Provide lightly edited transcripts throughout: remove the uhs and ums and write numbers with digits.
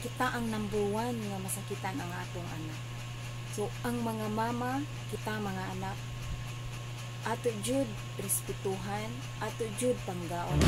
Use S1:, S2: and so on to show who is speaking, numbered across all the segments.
S1: Kita ang number one nga masakitan ang atong anak. So ang mga mama, kita mga anak, ato jud respetuhan, ato jud panggaon.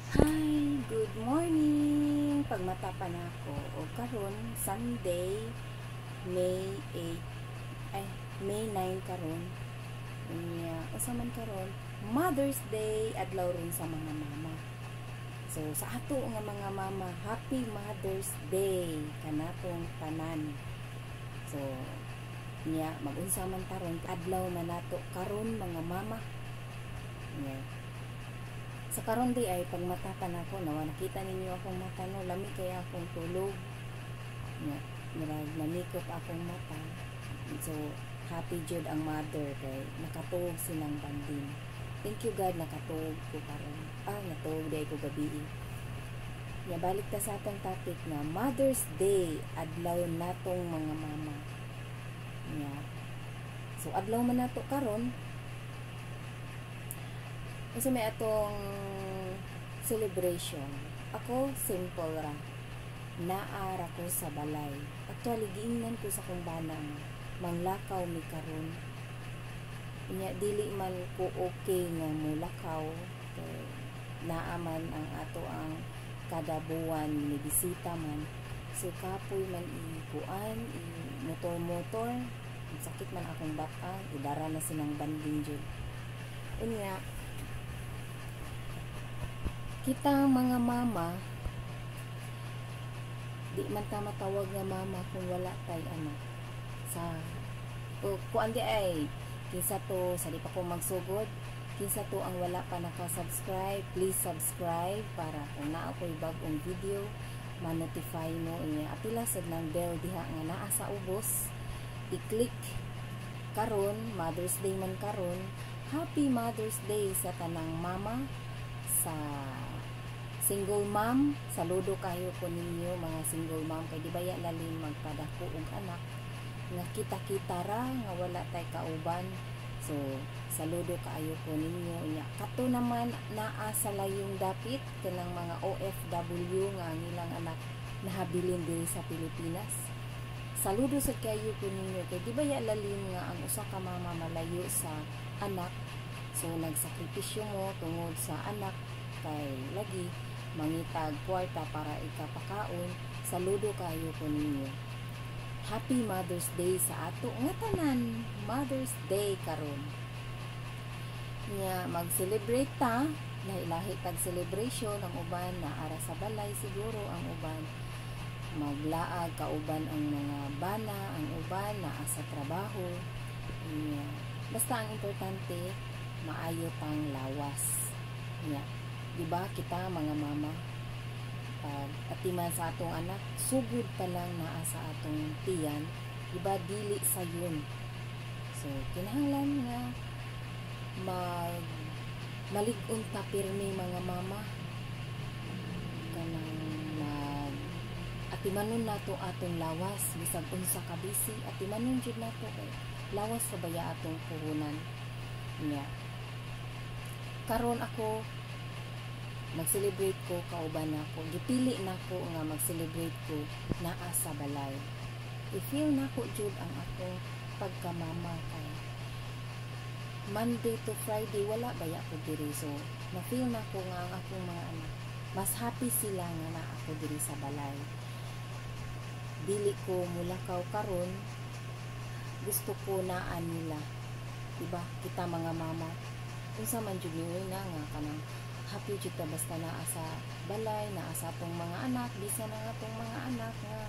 S1: Hi, good morning. Pagmata pa na ako o karon Sunday, May 8, ay May 9 karon. Unya, unsa man karon? Mother's Day, adlaw ron sa mga mama. So sa ato nga mga mama, Happy Mother's Day kanatong tanan. So nya magunsa man taron, adlaw man nato karon mga mama. Nya sa karon di ay pagmata pa nako, nawa nakita ninyo akong mata no, lami kay akong tulog. Nya murag namikot akong mata. So happy jud ang mother kay nakatuog silang bandin. Thank you God, nakatuog ko karon. Natuog di ay ko gabi. Nya balik ta sa atong topic nga Mother's Day, adlaw natong mga mama. Nya so adlaw man nato karon. Kasi may atong celebration. Ako, simple ra. Naara ko sa balay. Actually, giingnan ko sa kong bana nga manglakaw mi karon. Unya, dili man ko okay nga mulakaw. Kay naa man ang ato ang kada buwan ni bisita man. So, kapoy man ikuan, i-motor-motor. Sakit man akong bata. Idara na sinang banding jud. Unya, kita mga mama, di man ta matawag nga mama kung wala tay anak. Sa o, kuan di ay kinsa to, sa di pa ko magsugod, kinsa to ang wala pa naka-subscribe, please subscribe para kung naa ko'y bag-ong video, ma-notify mo. Inya apila sad ng bell diha nga naa sa ubos, i-click karon. Mother's Day man karon. Happy Mother's Day sa tanang mama, sa single mom. Saludo kayo ko ninyo mga single mom kay di baya lalim magpadako og anak nga kita-kita ra nga wala tay kauban. So saludo kaayo ko ninyo. Unya kato naman naa sa layong dapit kanang mga OFW nga ang ilang anak nahabilin diri sa Pilipinas. Saludo sad kayo ko ninyo kay di baya lalim nga ang usa ka mama malayo sa anak. So nagsakripisyo mo tungod sa anak kay lagi mangitag kwarta para ikapakaon. Saludo kayo ko ninyo. Happy Mother's Day sa ato nga tanan. Mother's Day karon. Nya mag-celebrate ta, lahi-lahi tag celebration. Ang uban na ara sa balay siguro, ang uban maglaag kauban ang mga bana, ang uban naa sa trabaho. Nya basta ang importante maayo tang lawas. Nya diba kita mga mama pag atiman sa atong anak, sugod pa lang naa sa atong tiyan, diba dili sayon. So kinahanglan nga mag malig-on ta pirmi mga mama, kanang mag atimanon nato atong lawas bisag unsa ka busy, atimanon jud nato kay lawas sa baya atong puhunan. Nya karon ako mag-celebrate ko kauban nako, gipili nako nga mag-celebrate ko naa sa balay. I-feel nako jud ang akong pagkamama kay Monday to Friday wala baya ko diri. So na-feel nako nga ang akong mga anak mas happy sila nga naa ako diri sa balay. Dili ko mulakaw karon, gusto ko naa nila. Diba kita mga mama, unsa man jud ni na nga kanang happy jud ta basta naa sa balay, naa sa atong mga anak, bisan ang atong mga anak nga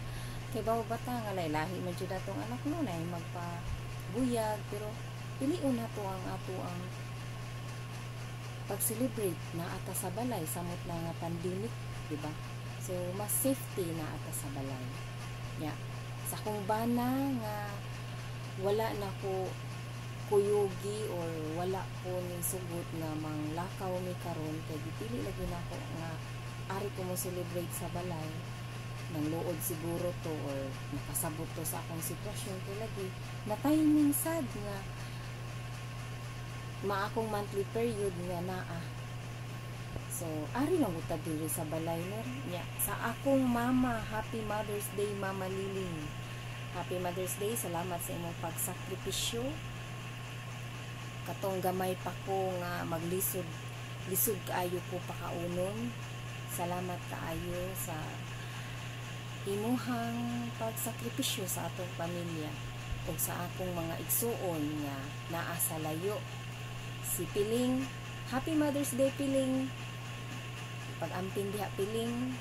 S1: kay bawo bata nga lahi man jud atong anak no nay magpabuyag, pero piliun nato ang ato ang pag-celebrate na ata sa balay samot na nga pandemic, diba? So mas safety na ata sa balay. Nya sa akong bana nga wala na ko kuyugi or wala ko ni sugot nga manglakaw mi karon kay gipili lagi nako nga ari ko mo celebrate sa balay. Nang luod siguro to or nakasabot to sa akong sitwasyon kay lagi na timing sad nga maakong monthly period nga naa. So, ari lang ko ta diri sa balay ner. Nya, sa akong mama, happy Mother's Day, Mama Liling. Happy Mother's Day, salamat sa imong pagsakripisyo. Katong gamay pa ko nga maglisod, lisod kaayo ko pakaunon. Salamat kaayo sa imuhang pagsakripisyo sa atong pamilya ug sa akong mga igsuon nga naa sa layo. Si Piling, happy Mother's Day, Piling. Pag-ampin diha, Piling.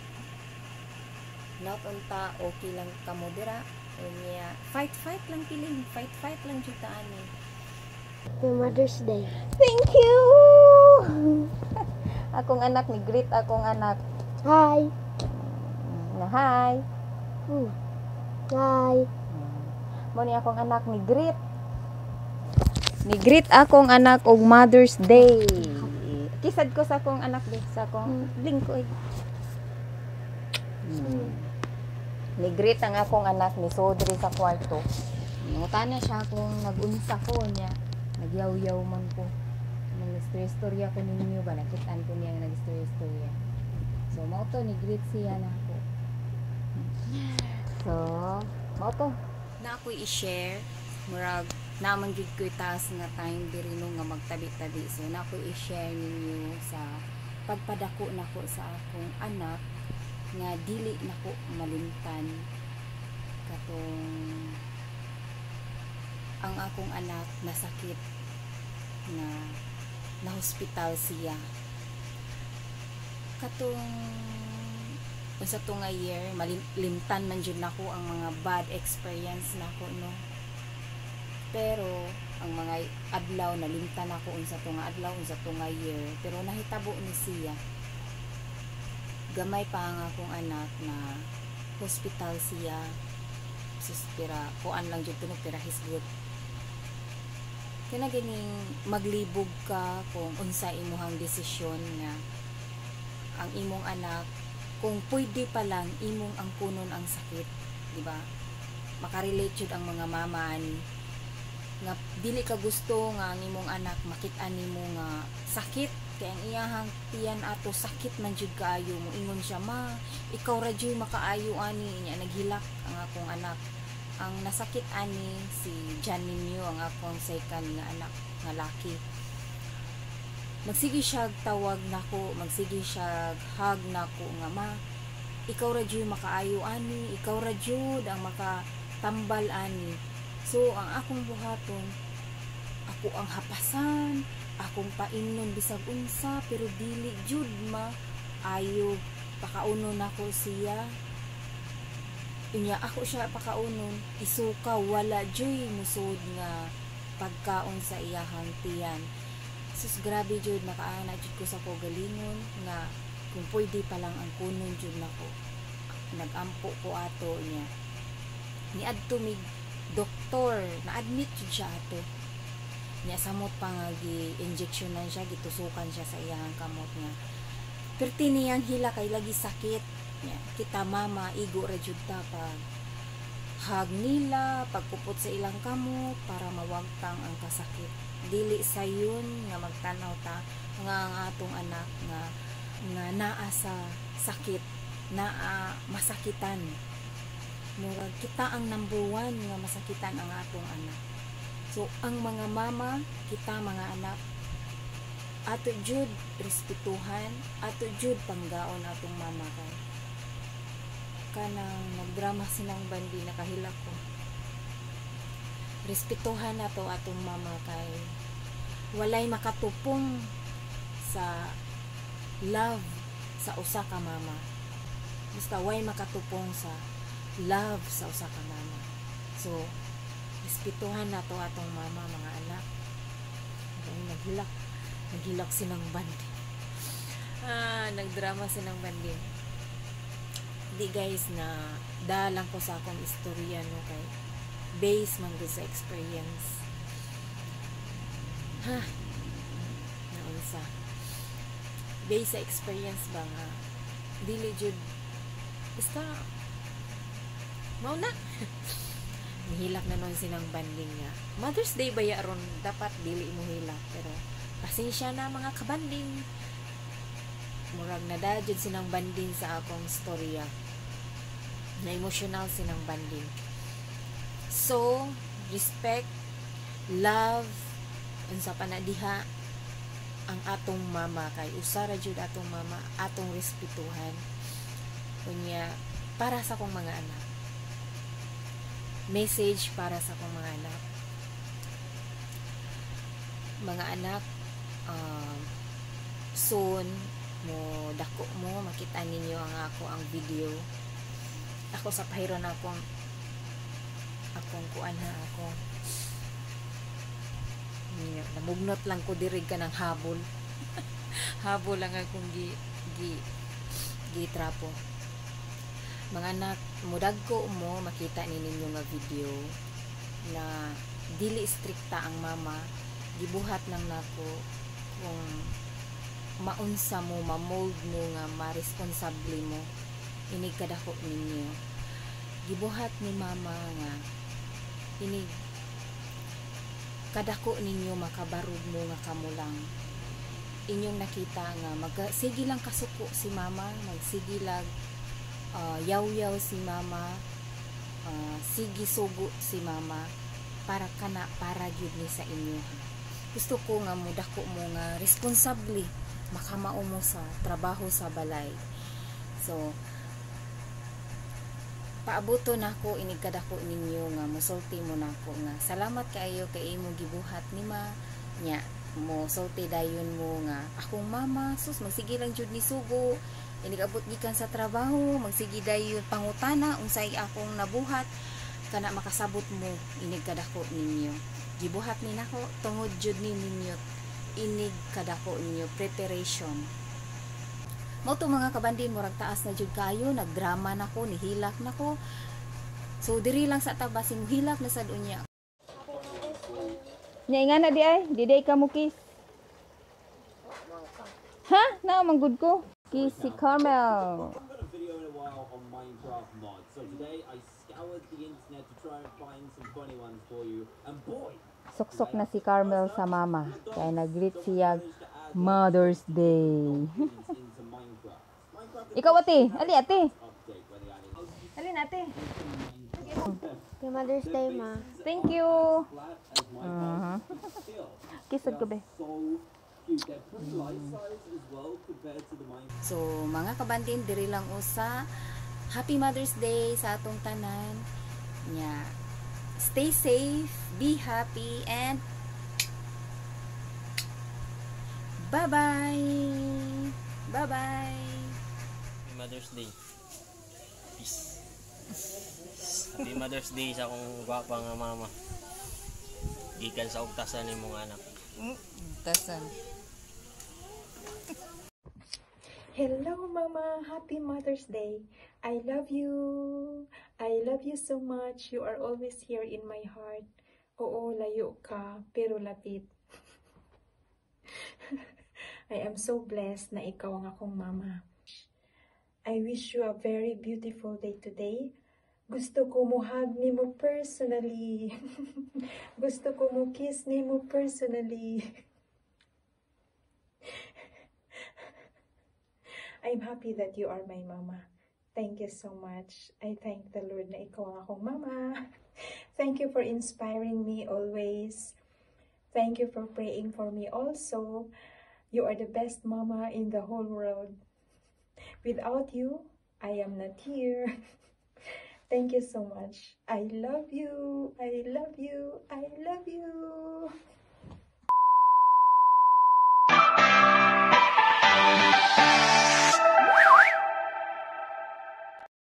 S1: Not unta okay lang kamo dira. Unya, fight fight lang, Piling, fight fight lang jud ta ani.
S2: Happy Mother's Day.
S1: Thank you. Akong anak ni greet akong anak.
S2: Hi.
S1: Na hi.
S2: Hi.
S1: Mo ni akong anak ni greet. Ni greet akong anak og Mother's Day. Kisad ko sa akong anak di sa akong lingkod. Ni greet ang akong anak ni sodri sa kwarto. Nangutana siya kung nag-unsa ko niya. Nagyaw-yaw man ko. Nang istorya ko ninyo ba, nakitaan ko niya nga nag-istorya. So mao to, ni greet siya nako. So, mao to. Na ako'y i-share, murag naman jud ko'y taas nga time diri no nga magtabi-tabi. So na ako'y i-share ninyo sa pagpadako nako sa akong anak nga dili nako malimtan katong ang akong anak nasakit nga na hospital siya katong unsa to nga year. Malimtan man jud nako ang mga bad experience nako no, pero ang mga adlaw nalimtan nako unsa to nga adlaw, unsa to nga year, pero nahitabo ni siya. Gamay pa ang akong anak na hospital siya. Sus, pira kuan lang jud to no, pira hisgot kana ganing maglibog ka kung unsa imuhang desisyon nga ang imong anak, kung pwede pa lang imong angkunon ang sakit, di ba? Makarelate jud ang mga mama ani nga dili ka gusto nga ang imong anak makit-an nimo nga sakit kay ang iyahang tiyan ato sakit man jud kaayo. Moingon siya, "Ma, ikaw ra jud makaayo ani." Nya naghilak ang akong anak. Ang nasakit ani si Janinho, ang akong second nga anak nga laki. Magsige siya tawag nako, magsige siya hug nako nga, "Ma, ikaw ra jud makaayo ani, ikaw ra jud ang makatambal ani." So ang akong buhaton, ako ang hapasan, akong paimnon bisag unsa, pero dili jud ma ayo. Pakaunon nako siya. Unya ako siya pakaunon, isuka, wala juy musod nga pagkaon sa iyahang tiyan. Sus, grabe jud, makaana jud ko sa kaugalingon nga kung pwede pa lang ang kunon jud nako. Nagampo ko ato niya. Niadto mig doktor, na-admit jud siya ato. Nya samot pa nga gi-injectionan siya, gitusukan siya sa iyahang kamot nga. Perti niyang hila kay lagi sakit. Nya, kita mama, igo ra jud ta pag hug nila, pagpupot sa ilang kamot para mawagtang ang kasakit. Dili sayon nga magtanaw ta nga ang atong anak nga nga naa sa sakit, naa masakitan. Murag kita ang number one nga masakitan ang atong anak. So ang mga mama, kita mga anak, ato jud respetuhan, ato jud panggaon atong mama kay kanang nagdrama sinang bandi, nakahilak ko. Respetuhan nato atong mama kay walay makatupong sa love sa usa ka mama. Basta way makatupong sa love sa usa ka mama. So respetuhan nato atong mama, mga anak. Ay, naghilak. Naghilak sinang bandi. Ah, nagdrama sinang bandi. Di guys, na dalang ko sa akong istorya no kay base man gud sa experience. Ha, naunsa, based sa experience ba nga dili jud, basta mao na. Nihilak na nun sinang banding nga Mother's Day ba ya ron, dapat dili mo hilak, pero pasensya na, mga kabanding, murag nada jud sinang banding sa akong storya, na emotional sinang banding. So respect, love, unsa pa na diha ang atong mama, kay usa ra jud atong mama, atong respetuhan. Unya, para sa akong mga anak, message para sa akong mga anak. Mga anak, soon mo dako mo, makita ninyo ang ako ang video. Ako sa pahiron akong akong kuan ha, akong namugnot lang ko diri ka ng habol habol lang akong gi gi gi trapo. Mga anak, mudagko mo, makita ni ninyo nga video na dili strikta ang mama, gibuhat lang nako kung maunsa mo, ma-mold mo nga ma-responsable mo inig kadako ninyo. Gibuhat ni mama nga inig kadako ninyo, makabarog mo nga kamo lang inyong nakita nga mag sige lang kasuko si mama, magsige lang yaw-yaw si mama, sige sugo si mama, para kana, para gyud ni sa inyo. Gusto ko nga mudako mo nga responsable, makamao mo sa trabaho sa balay. So paabuto nako inig kadako ninyo nga musulti mo nako nga salamat kaayo kay imo gibuhat ni ma nya, mo sulti dayon mo nga akong mama, sus, magsige lang jud ni sugo inig abot gikan sa trabaho, magsige dayon pangutana unsay akong nabuhat, kana makasabot mo inig kadako ninyo. Gibuhat ni nako tungod jud ni ninyo inig kadako ninyo, preparation mo to, mga kabanding. Murag taas na jud kayo, nagdrama na ko, nihilak na ko. So diri lang sa tabasing hilak na sad unya. Nya nga na di ay, di day ka mo kiss. Ha? Naa man gud ko. Kiss si Carmel.
S3: I haven't got a video in a while on Minecraft mods, so today I scoured the internet to try and find some funny ones for you. And boy,
S1: Suksok na si Carmel sa mama. Kaya nag-greet siya Mother's Day.
S3: into Minecraft. Minecraft
S1: Ikaw, ate, ali ate.
S3: update where they added
S1: Ali na, ate.
S2: Happy Mother's Day, Ma.
S1: Thank you.
S3: flat as Minecraft, but still
S1: Kiss ko be.
S3: so cute. They're pretty life size as well compared to the Minecraft.
S1: So, mga kabandin, diri lang usa. Happy Mother's Day sa atong tanan. Nya, stay safe, be happy, and bye-bye! Bye-bye!
S4: Happy Mother's Day. Peace. Happy Mother's Day sa akong gwapa nga mama. Gikan sa ugtasan nimong anak.
S1: Tasan.
S5: Hello, Mama. Happy Mother's Day. I love you. I love you so much. You are always here in my heart. Oo, layo ka, pero lapit. I am so blessed na ikaw ang akong mama. I wish you a very beautiful day today. Gusto ko mo hug nimo personally. Gusto ko mo kiss nimo personally. I'm happy that you are my mama. Thank you so much. I thank the Lord na ikaw ang akong mama. Thank you for inspiring me always. Thank you for praying for me also. You are the best mama in the whole world. Without you, I am not here. Thank you so much. I love you. I love you. I love you.